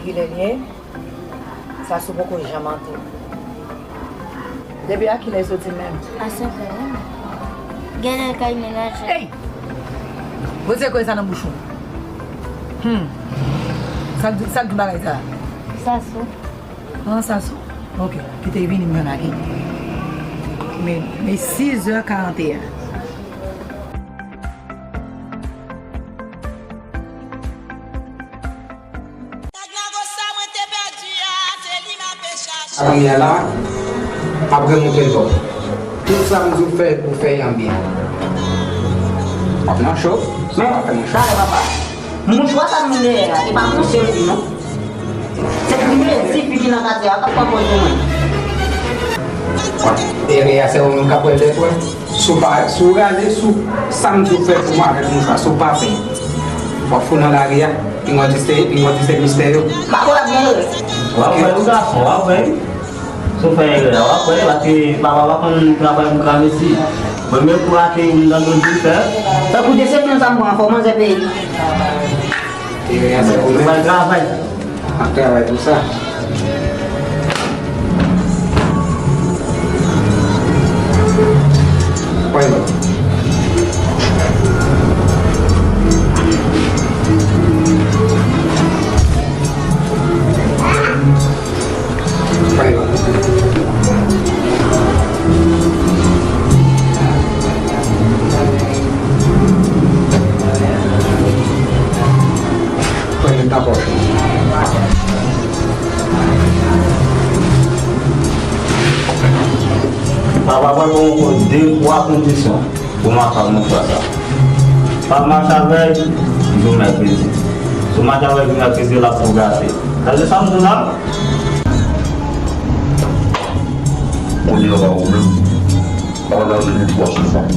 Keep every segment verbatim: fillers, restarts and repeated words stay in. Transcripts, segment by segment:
Kilè l ye? Sasou poko janm antre. Depi a kilè l soti menm? A senkè, wi. Genlè l kay menaje. Ey! Retire koze sa nan bouch ou. Hmm. Sa k di, sa k di bagay sa? Sasou. Ah, Sasou? Ok. Kite l vini, m jwenn ak li. Men, men sis è karant e en. Avanyè la, ap remonte l bò. Tout sa m di w fè, ou fè y an byen. W ap nan cho, men w ap fè mouchwa. Talè papa. Mouchwa sa m gen dèyè a, se pa konsèy li non. Se premye ti fi ki nan katye a k ap pran pòz pou mwen. Erè a se ou menm k ap wè l de frè. Si w pa, si w rale sou sa m di w fè pou mwen avèk mouchwa, si w pa fè, w ap fout nan lari a, pinga w di se, pinga w di se mistè yo. Pako l ap gen erè. W ap wè wi gason, w ap wè wi. Si w fè erè a, w ap wè, paske papa pa konn travay pou granmesi. Premye kou ateri m nan do di fè. Tankou desepsyon sa m pran, fò manzè peye. Erè a se ou menm. Ou pral travay. M ap travay pou sa. Pran yon lòt. Pran yon lòt. Pran yon nan pòch ou. Papa pral ba w ankò de, twa kondisyon pou mache ak mouchwa sa. Pa mache avè l jou mèkredi. Si w mache avè l jou mèkredi, l ap tou gate. Tande sa m di w la? Kounye a la, ou menm, pa lage mouchwa sou fanm.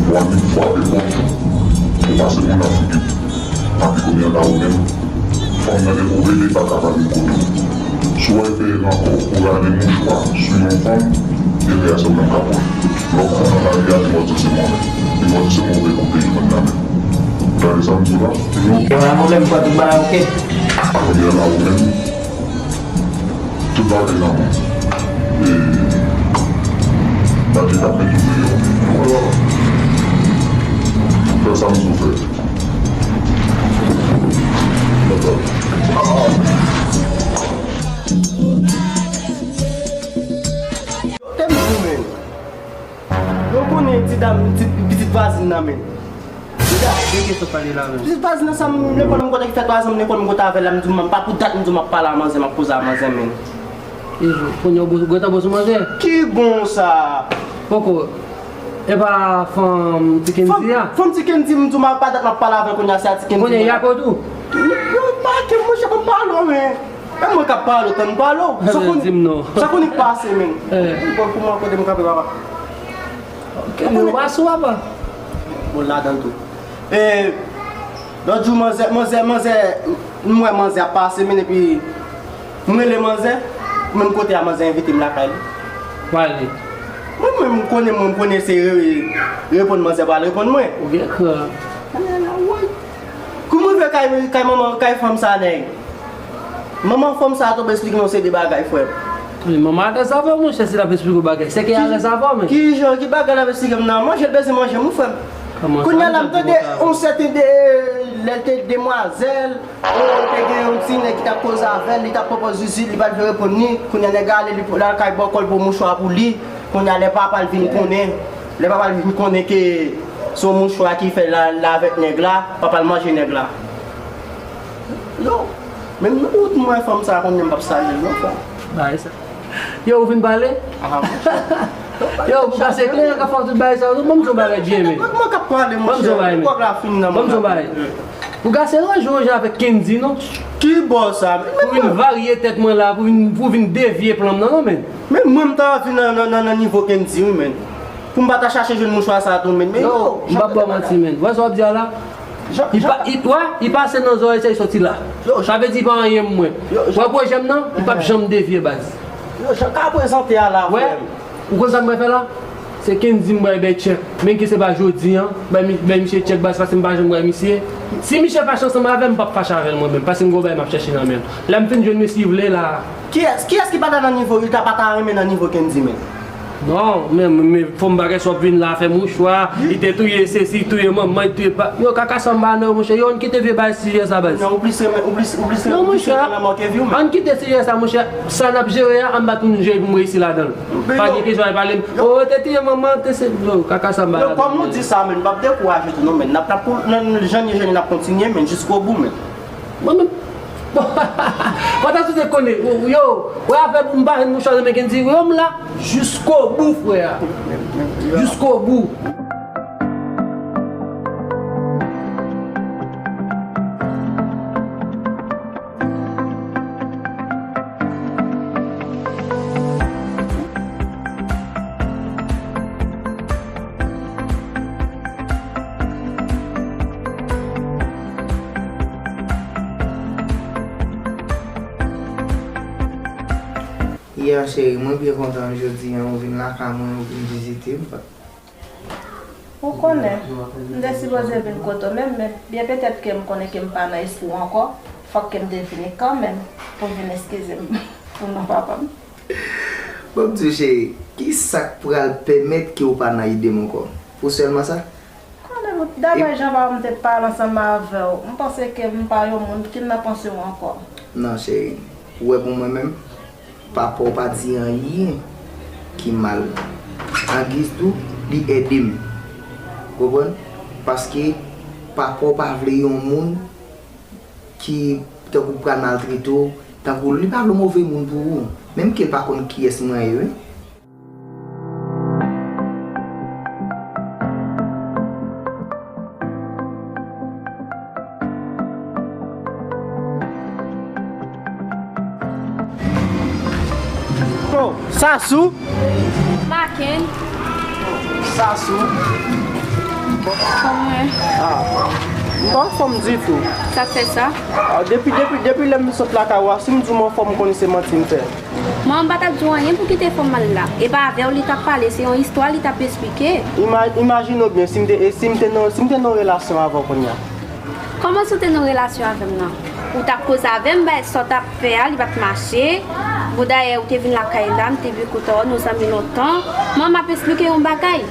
Ou annik frape pòt ou, ou pase moun nan figi. Epi kounye a la ou menm, fanm nan dekouvri li pa ka pa vin kote w. Si w wè l fè erè ankò, ou rale mouchwa sou yon fanm, erè a se ou menm k ap wè. Lè w pran nan lari a, li mò di se move. Li mò di se move kote li pran nan men. Tande sa m di w la? Yo pa gen pwoblèm, m pran tout bagay oke. Kounye a la ou menm, tout bagay nan men. E, bagay k ap mete w deyò. Fè sa m di w fè. Te m di w, men. Yo konnen ti dam, ti, pitit vwazin nan, men. Pitit vwazin nan sa m, lekòl m kontan ki fè twa zan m lekòl m kontan avè l la, m di w m pa pou dat m di w m ap pale a manzè, m ap koze a manzè, men. Kounye a w gentan bon sou manzè? Ki bon sa? Poko. E pa fanm ti Kendy a? Fanm ti Kendy, m di w m pa dat m ap pale avè l kounye a, se a ti Kendy. Kounye a y a kote w? Yo pake m, monchè, ban m pale w, men. E mwen k ap pale w, tann pale w. Sa kounye k pase, men. Bon, pou mwen, kote m kanpe, papa. Ok, men ou pa sou apa. Bon, ladan l tou. E, lòt jou, manzè, manzè, manzè, m wè manzè ap pase, men epi m rele manzè, menm kote a manzè envite m lakay li. Pale. Mwen, mwen, m konnen, mwen, m konnen se re-, reponn manzè pral reponn mwen. Ou gen kran. Kou m rive kay, kay manman, kay fanm sa, nèg. Manman fanm sa a tonbe esplike m yon seri de bagay, frè m. Men manman a te save w, monchè, si l ap esplike w bagay. Se ke a te save w, men. Ki jan, ki bagay l ap esplike m nan? Manje l bezwen manje m, wi, frè m. Kounye a la, m tande yon sèten de, lè l te demwazèl, oh, te gen yon ti nèg ki t ap koze avè l, li t ap pran pòz zizi, li pa t vle reponn li. Kounye a nèg la ale, li, l al kay bòkò l pran mouchwa pou li. Kounye a lè papa l vin konnen, lè papa l vin konnen ke se yon mouchwa ki fè l al avèk nèg la, papa l manje nèg la. Yo, menm nan wout mwen fanm sa a konnen m p ap salye l non, frè. Bagay sa. Yo, ou vin pale? Yo, pou kase kle an ka fè tout bagay sa yo. Ban m di yon bagay, Jimmy. Mwen k ap pale, monchè. Ban m di yon bagay, men. Ban m di yon bagay. Pou kase ranje w jan avèk Kendy, non? Ki bò sa? Pou vin varye tèt mwen la, pou vin, pou vin devye plan m nan, non, men. Men mwen, m ta anvi nan, nan, nan, nan nivo Kendy, wi, men. Pou m pa ta chache jwenn mouchwa sa tou, men. Men yo, m p ap ba w manti, men. Wè sa w ap di a la? Li pa, li, wè, li pase nan zòrèy sa, li sòti la. Sa vle di li pa anyen pou mwen. Wè pwojè m nan, li p ap janm devye, baz. Yo, jan ka prezante a la, frè m. Ou konn sa m pral fè la? Se Kendy m pral bay tchèk. Menm ke se pa jodi a, bay mi-, bay misye tchèk baz, paske m pa janm wè misye. Si misye fache ansanm avè m, m p ap fache avè l mwen menm, paske m gen yon bagay m ap chèche nan men l. Lè m fin jwenn misye vle la. Kiyès, kiyès ki pa ta nan nivo, li ta pa ta renmen nan nivo Kendy menm? Non, men, men fòm bagay sa w ap vin la fè mouchwa, li te touye sesi, touye manman, li touye pa. Yo, kaka sanba nan, monchè, yo, ann kite vye bay sijè sa, baz. Non, ou plis renmen, ou plis, ou plis, non, ou plis monchè, renmen lanmò ke vi w menm. Ann kite sijè sa, monchè. Sa n ap jere a, ann bat moun jere pou m reyisi ladan l. Pa gen kesyon al pale m. Oh, yo te touye manman, te se, yo, kaka sanba la. Kòm nou di sa, men, n p ap dekouraje tou, non, men. N ap, n ap, nan jan n ye jene, n ap kontinye, men, jiskobou, men. Mwen menm. Bon, pandan sou te konnen, yo, wè afè pou m pa jwenn mouchwa nan men Kendy, yo, m la, jiskobou, frè. Jiskobou. Yeah, cheri, mwen byen kontan jodi a, ou vin lakay mwen, ou vin vizite m. Ou konnen, m te sipoze vin kote w menm, men byen petèt ke m konnen ke m pa nan espri w ankò, fòk ke m te vini kanmenm pou m vin eskize m pou non papa m. Bon, m di w, cheri, ki sa k pral pèmèt ke w pa nan ide m ankò? Pou sèlman sa? Konnen, daprè jan papa m te pale ansanm avè w, m panse ke m pa yon moun ki nan panse w ankò. Non, cheri, ou wè pou mwen menm, papa w pa di anyen ki mal. Angiz tou, li ede m. Konprann? Paske papa w pa vle yon moun ki tankou pral maltrete w, tankou li pa vle move moun pou ou. Menm ke l pa konn kiyès mwen ye, wi. Oh, Sasou! Maken. Sasou. Kòman? Ah, m pa anfòm ditou. Sa k fè sa? Ah, depi, depi, depi lè m sot lakay ou a, si m di w m anfòm, m konnen se manti m fè. Mwen, m pa t ap di w anyen pou kite fanm mal la. E pa avè w li t ap pale, se yon istwa li t ap esplike. Ima-, imajine w byen, si m te, e si m te nan, si m te nan yon relasyon avè w kounye a. Kòman si w te nan relasyon avè m nan? Ou t ap koze avè m, bay sa w t ap fè a, li pa t mache. Bon, dayè, ou te vin lakay la, m te byen kontan wè w, nou zanmi lontan. Mwen, m ap esplike yon bagay.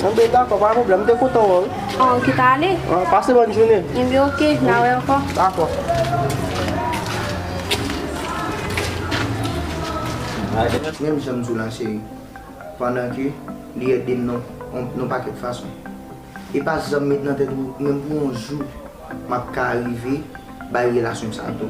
Anben, dakò, pa gen pwoblèm, m te kontan wè w, wi. An, ou kite ale? An, pase bòn jounen. Enben, oke, n a wè ankò. Dakò. Menm jan m di w la, cheri, pandan ke li ede m nan, nan, nan pakèt fason. E pa janm met nan tèt ou, menm pou yon jou, m ap ka rive bay relasyon sa tou.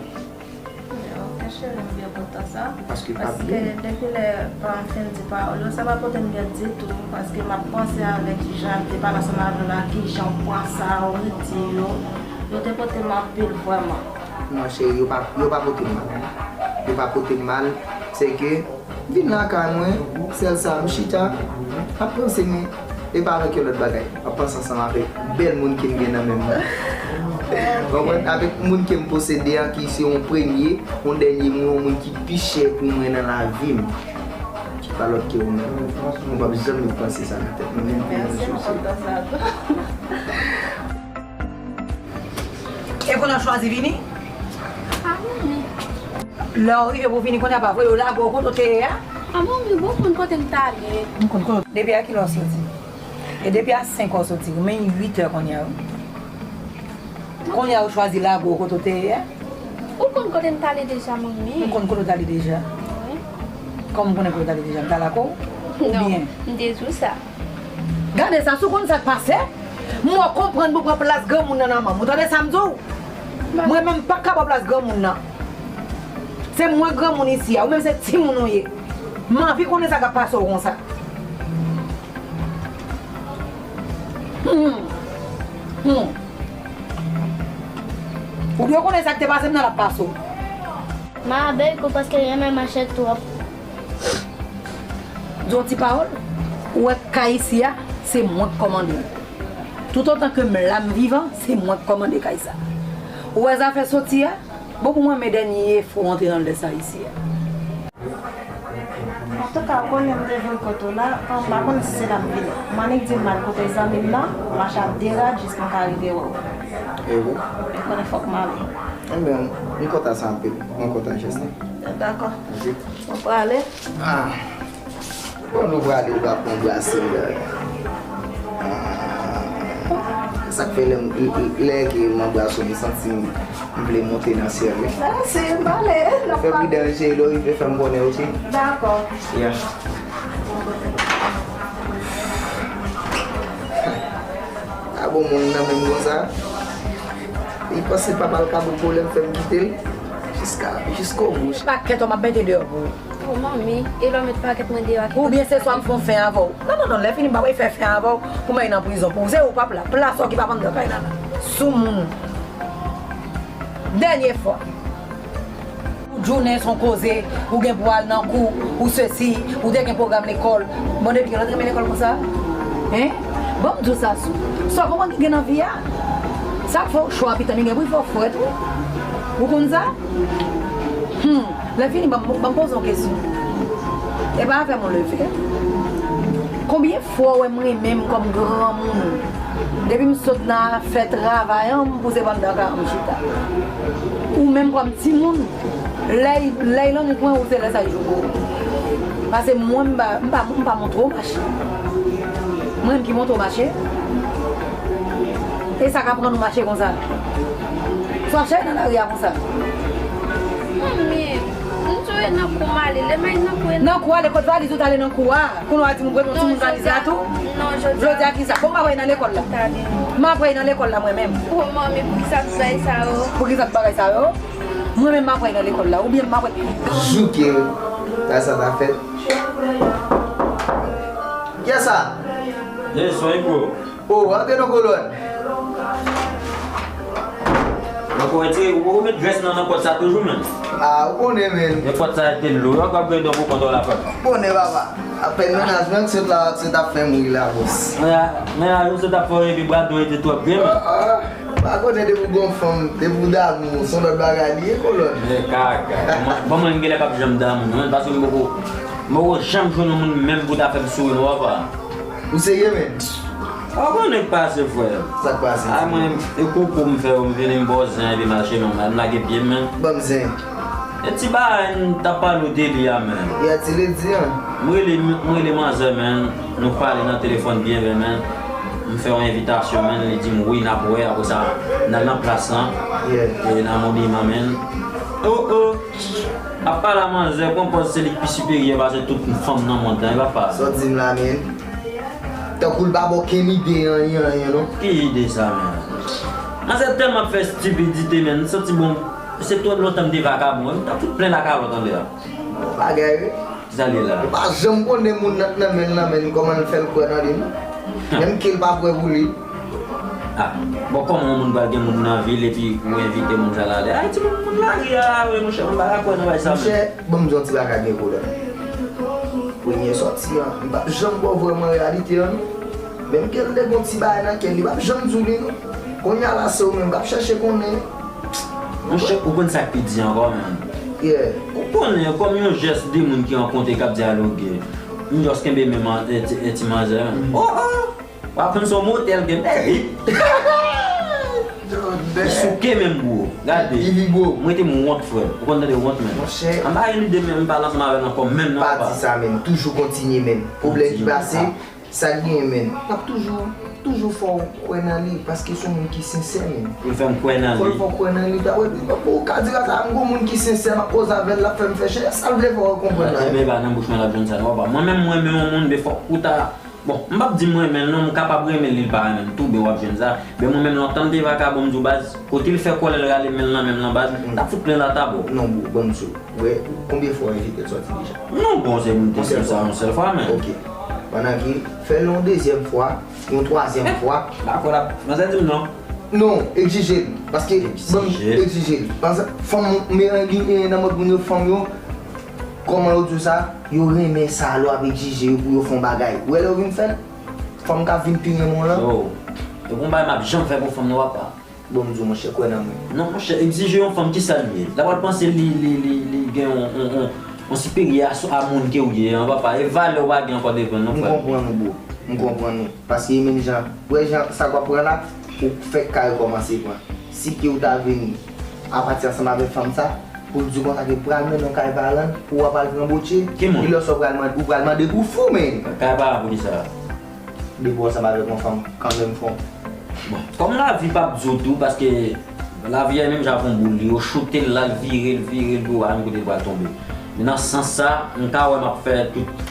Ok, cheri, m byen kontan sa. Paske pa byen. Paske depi lè pa m fin di pawòl yo, sa pa pote m byen ditou. Paske m ap panse avèk kijan m te pale ansanm avè w la, kijan w pran sa, ou retire yo. Yo te pote m anpil, vrèman. Non, cheri, yo pa, yo pa pote m mal. Yo pa pote m mal. Se ke vin lakay mwen, sèl sa, m chita, m ap panse, men e pa avèk yon lòt bagay. M ap panse ansanm avèk bèl moun ke m gen nan men m nan. Konprann? Avèk moun ke m posede a, ki se yon premye, yon dènye moun, yon moun ki pi chè pou mwen nan lavi m. Ki pa lòt ke ou menm. Mwen p ap janm met panse sa nan tèt mwen, menm pou yon jou, cheri. E kounye a w chwazi vini? A, wi. Lè w rive pou vini kounye a, pa vre, yo lage w kote w te ye a? A, bon, wi, bon, m konn kote m t ale. M konn kote w. Depi a kilè w soti? E depi a senk è w soti, men uit è kounye a, wi. Kounye a, yo chwazi lage w kote w te ye a? Ou konn kote m t ale deja, manmi. M konn kote w t ale deja? Wi. Kòman w konnen kote w t ale deja? M t al ak ou? Non, oubyen? M te di w sa. Gade sa, si w konn sa k pase, mwen konprann pou pran plas granmoun nan nan men w. Ou tande sa m di w? Mwen menm m pa ka pran plas granmoun nan. Se mwen granmoun isi a, ou menm se timoun ou ye. M anvi konnen sa k ap pase w konsa. Hmm. Hmm. Ou dwe konnen sa k te pase m nan l ap pase w. M a bèl kou paske renmen manchèt twòp. Di yon ti pawòl, ou wè kay isi a, se mwen k kòmande l. Toutotan ke m la, m vivan, se mwen k kòmande kay sa. Ou wè zafè soti a, bon pou mwen, men dènye fwa w antre nan lè sa isi a. Antouka, ou konnen m te vin kote w la, m pa konn si se la m vin. M annik di m m al kote zanmi m nan, mache ap deraj jis pou m ka rive wè w. E wi. Ou konnen fòk m ale. Enben, m kontan sa anpil. Mwen kontan jès la. Dakò. Ok. Mwen prale. Ah. Bon, nou prale, ou pa pran brase la. Ah. Sa k fè lè m, lè ke m anbrase w, m santi m vle monte nan syèl wi. Mèsi, m ale. Fè pridan, cheri, lè w rive, fè m konnen, ok? Dakò. Yeah. A bon, moun nan menm konsa. Li panse papa l ka bout pwoblèm fè m kite l. Jiska, jiskobou. Pakèt w m ap mete deyò pou ou. Oh, manmi, e lè w met pakèt mwen deyò a ki... Oubyen se swa m fè yon fen avè w. Non, non, non, lè fini m pa pral fè fen avè w pou m al nan prizon pou ou. Se ou pap la. Plas ou ki pap anndan kay la la. Soumoun. Dènye fwa. Ou jounen se yon koze, ou gen pou al nan kou, ou sesi, ou te gen pwogram lekòl. Bon, depi kilè w te renmen lekòl konsa? Hein? Bon, m di w sa sou. Sa w konprann ki gen nan vi a? Sa k fè w cho a pitan li gen pou l fè w frèt wi. Ou konn sa? Hmm, lè fini, ban m, ban m poze yon kesyon. E pa afè m ou leve. Konbyen fwa w wè m renmen m kòm granmoun? Depi m sot nan afè travay an, m pou se pandan ka m chita. Ou menm kòm timoun, lè, lè l annwit mwen, ou se lè sa l jou pou ou. Pase mwen, m pa, m pa, m pa montre w mache. Mwen menm ki montre w mache. E sa k ap rann ou mache konsa? Sa w ap chache nan lari a konsa? Manmi, m tou e nan kou m ale. Lè m al nan kou e nan... Nan kou ale, kot valiz ou t ale nan kou a? Kounye a w ap di m ou prete yon timoun valiz la tou? Non, jodi a. Jodi a ki sa? Bon, m pa pral nan lekòl la. M pa pral nan lekòl la mwen menm. Oh, manmi, poukisa tout bagay sa yo? Poukisa tout bagay sa yo? Mwen menm m pa pral nan lekòl la. Oubyen m pa pral. Jou ke bagay sa ta fèt. Kiyès sa? Yes, Rico. Oh, antre non kolòn. Donk, ou retire, ou met grès nan, nan pòt sa toujou, menm. Ah, ou konnen, menm. E pòt sa te lou, yo ka gade pou kontwòl la fè. Ou konnen, papa. Apèn mennaj mwen, se la, se t ap fè m ri la, bòs. Men a, men a, yo se t ap fè w epi bra do ete twòp, menm. Ah, ah. Pa konnen depi w gon fanm, depi w damou, se yon lòt bagay li ye, kolòn. Men kaka. Bon, mwen, m genlè p ap janm damou, non, paske m poko, m poko janm jwenn yon moun menm pou ta fè m souri, non, papa. Ou serye, menm? Ou konnen k pase, frè. Sa k pase? A mwen, e koukou m fè yo, m vini m bò zen epi mache non, m lage pye m, men. Ban m zen. E ti bagay m t ap pale w de li a, men. Ya ti ledi an. M rele, m rele manzè, men. Nou pale nan telefòn byen, men, men. M fè yon envitasyon, men. Li di m wi, n ap wè. Apre sa, n al nan plas lan. Yeah. E nan moniman, men. Oh, oh. Ap pale a manzè, pran pòz se li k pi siperyè pase tout fanm nan mond lan, e pa pa. Sa w di m la, men. Tankou l pa ba w okenn ide anyen, anyen, non. Ki ide sa, men? Manzè tèlman ap fè estipidite, men. M santi, bon, se twò lontan m te vakabon. M t ap fout plen lakalòt anlè a. Bon bagay, wi. Ki sa l ye la? Ou pa janm konnen moun nan k nan men l nan men l, kòman l fè l kwè nan li, non. Menm ke l pa kwè pou li. Ah, bon, kòman yon moun pral gen moun nan vil epi ou envite moun sa la? Ay, timoun, moun lari a, wi, monchè, m pa ka kwè nan bagay sa, men. Monchè, ban m di yon ti bagay byen kolòn. Premye sòti an, m p ap janm ba w vrèman reyalite an, non. Menm ke l te gon ti bagay nan kè l, li p ap janm di w li, non. Kounye a la, se ou menm k ap chèche konnen. Monchè, ou konn sa k pi di ankò, menm? Yeah. Ou konnen, kòm yon jès de moun ki rankontre k ap dyaloge, m jis kenbe men man-, e, ti, e, ti manzè, menm. Oh, oh! W ap konn se yon motèl gen, men hip! Li souke menm, bro. Gade. Li vibro. Mwen te m wont, frè. Ou konn tande wont, menm. Monchè. An pa gen lide menm, m pale ansanm avè l ankò menm, non, papa. Pa di sa, menm. Toujou kontinye, menm. Pwoblèm ki pase, sa k genyen, menm. N ap toujou, toujou fè w kwè nan li, paske se yon moun ki sensè, menm. Pou l fè m kwè nan li. Fò l fè w kwè nan li, ta wè, pou w ka di la, sa, m gon moun ki sensè, m ap koze avè l, l ap fè m fè chè, sa l vle fè w konprann la. Enben, e pa nan bouch mwen l ap jwenn sa, non, papa. Mwen menm, mwen renmen yon moun, men fòk ou ta Bon, m p ap di m renmen l non, m kapab renmen li, li pa renmen m, tou byen w ap jwenn sa. Men mwen menm lontan m te vakabon, m di w baz, kote l fè kòlè l rale men l nan men m lan baz, m t ap fout plen lata bò. Non, bro, ban m di w. Wè, konbyen fwa w envite l sòti deja? Non, bon, se m te di sa yon sèl fwa, men. Ok. Pandan ke, fè l yon dezyèm fwa, yon twazyèm fwa. Dakò, la, manzè di m non. Non, egzije l. Paske, ban m egzije l. Panse, fanm, men, nan mòd moun yo, fanm yo, kòman yo di w sa? Yo renmen sa lè w ap egzije yo pou yo fè yon bagay. Ou wè lè yo vin fè l, fanm ka vin pi renmen w lan. Yo, e gon bagay m ap janm fè pou fanm nan, papa. Bon, m di w, monchè, kwè nan mwen. Non, monchè, egzije yon fanm, kisa l ye? L ap al panse li, li, li, li gen yon, yon, yon, Yon siperyè a, a moun ke w ye an, papa, e valè w pa gen ankò devan l non, M frè m. Konprann ou, bro. M konprann ou. Paske e menm jan, ou wè jan sa k w ap pran la, ou fèk ka rekòmanse pran. Si ke ou ta vin a pati ansanm avèk fanm sa, pou l di w konsa ke pral mennen w kay paran, pou w ap al pran botche, Ki moun? E lòs ou pral mande, ou pral mande pou fou, men. Kay paran pou kisa? Depi w ansanm avèk yon fanm, kanmenm fon. Bon, kòm lavi p ap di w tou, paske lavi a menm jan avèk yon boul, li yo choute l la, l vire, l vire, l pou al yon kote l pral tonbe. Men nan sans sa, m ka wè m ap fè tout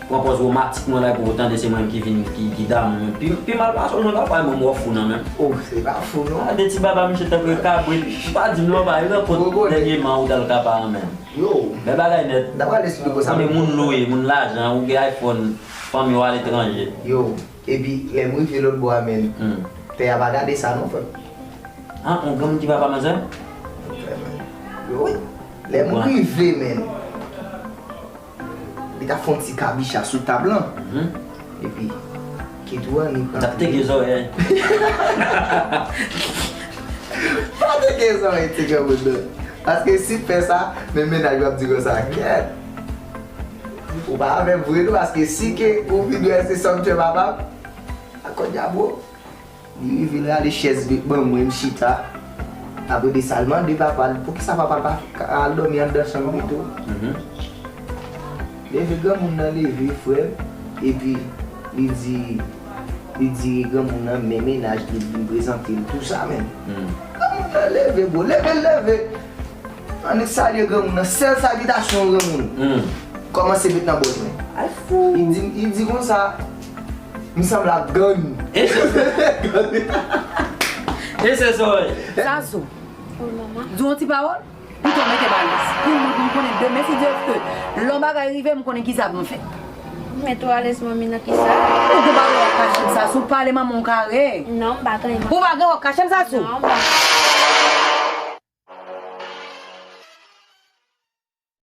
pran pòz womatik mwen la pou w tande se mwen ki vin ki, ki damou men. Pi, pi mal pase w jwenn apay mwen m wè fou nan men. Oh, se pa fou non. A de ti baba misye tankou kabrit. M pa di m non pa, yo nan kont dènyèman ou t al ka paran men. Yo, Men bagay nèt. N ap al esplike sa. Konbyen moun lwe, moun lajan, ou gen iPhone, fanmi w aletranje. Yo, epi lè m rive lòt bò a, men, Hmm. Tè a pa gade sa non, frè. Ah, yon granmoun ki papa manzè? Yo, wi. Lè m rive, men, li ta fè yon ti kabicha sou tab lan. Mhm. Epi, kit ou annik T ap teke zòrèy. Pa teke zòrèy ti granmoun nan. Paske si t fè sa, men mennaj w ap di konsa, kèt. Ou pa avè m vre non, paske si ke ou vin wè se sa m fè papa m, akò dyabo. Li rive l rale chèz li ban mwen, m chita. Apre de sa, l mande papa l, poukisa papa l pa ka al dòmi anndan chanm li tou? Mhm. Leve granmoun nan leve, frè m, epi li di, li di granmoun nan men mennaj li, li prezante l tou sa menm. Hmm. Granmoun nan leve, bro, leve l leve. Annik salye granmoun nan, sèl salyitasyon granmoun. Hmm. Kòmanse met nan bòz mwen. Ay fou. Li di, li di konsa, m sanble ak gann. E se E se sa w ye. Sasou, di yon ti pawòl. Pito mete balans. Pou mwen, pou m konnen demen, si Dye vle, lè yon bagay rive, m konnen kisa pou m fè. Mete w alèz manmi nan kisa? Ou gen bagay w ap kache m, Sasou, pale manman w kare. Non, m pa gen. Ou pa gen w ap kache m, Sasou. Non, m pa.